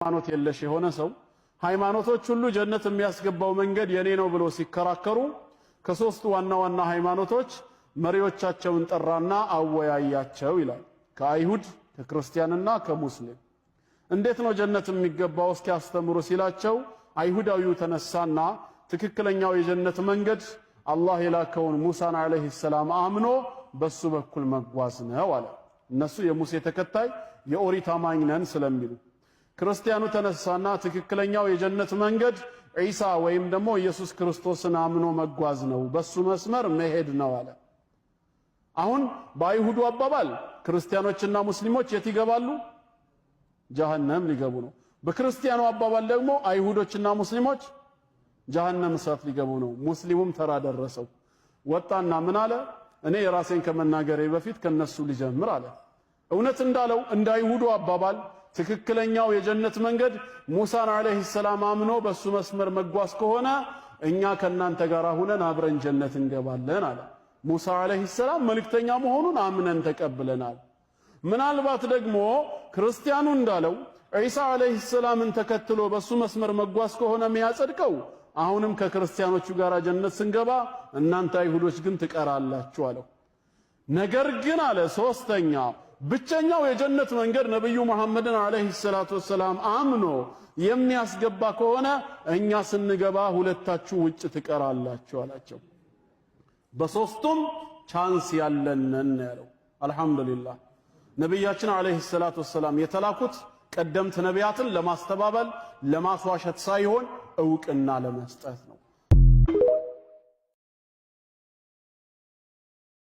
ሃይማኖት የለሽ የሆነ ሰው ሃይማኖቶች ሁሉ ጀነት የሚያስገባው መንገድ የኔ ነው ብሎ ሲከራከሩ ከሶስቱ ዋና ዋና ሃይማኖቶች መሪዎቻቸውን ጠራና አወያያቸው ይላል። ከአይሁድ፣ ከክርስቲያንና ከሙስሊም። እንዴት ነው ጀነት የሚገባው እስኪ አስተምሩ ሲላቸው አይሁዳዊው ተነሳና ትክክለኛው የጀነት መንገድ አላህ የላከውን ሙሳን ዓለይሂ ሰላም አምኖ በሱ በኩል መጓዝ ነው አለ። እነሱ የሙሴ ተከታይ የኦሪት አማኝ ነን ስለሚሉ፣ ክርስቲያኑ ተነሳና ትክክለኛው የጀነት መንገድ ዒሳ ወይም ደግሞ ኢየሱስ ክርስቶስን አምኖ መጓዝ ነው፣ በሱ መስመር መሄድ ነው አለ። አሁን በአይሁዱ አባባል ክርስቲያኖችና ሙስሊሞች የት ይገባሉ? ጀሃነም ሊገቡ ነው። በክርስቲያኑ አባባል ደግሞ አይሁዶችና ሙስሊሞች ጀሃነም እሳት ሊገቡ ነው። ሙስሊሙም ተራ ደረሰው። ወጣና ምን አለ? እኔ የራሴን ከመናገሬ በፊት ከነሱ ልጀምር አለ። እውነት እንዳለው እንደ አይሁዱ አባባል ትክክለኛው የጀነት መንገድ ሙሳን ዓለይሂ ሰላም አምኖ በሱ መስመር መጓዝ ከሆነ እኛ ከናንተ ጋር ሁነን አብረን ጀነት እንገባለን አለ። ሙሳ ዓለይሂ ሰላም መልእክተኛ መሆኑን አምነን ተቀብለናል። ምናልባት ደግሞ ክርስቲያኑ እንዳለው ዒሳ ዓለይሂ ሰላምን ተከትሎ በሱ መስመር መጓዝ ከሆነ የሚያጸድቀው አሁንም ከክርስቲያኖቹ ጋር ጀነት ስንገባ እናንተ አይሁዶች ግን ትቀራላችሁ አለው። ነገር ግን አለ ሶስተኛ ብቸኛው የጀነት መንገድ ነብዩ መሐመድን ዓለይሂ ሰላቱ ወሰላም አምኖ የሚያስገባ ከሆነ እኛ ስንገባ ሁለታችሁ ውጭ ትቀራላችሁ አላቸው። በሶስቱም chance ያለንን ያለው። አልሐምዱሊላህ፣ ነቢያችን ዓለይሂ ሰላቱ ወሰላም የተላኩት ቀደምት ነቢያትን ለማስተባበል፣ ለማስዋሸት ሳይሆን እውቅና ለመስጠት ነው።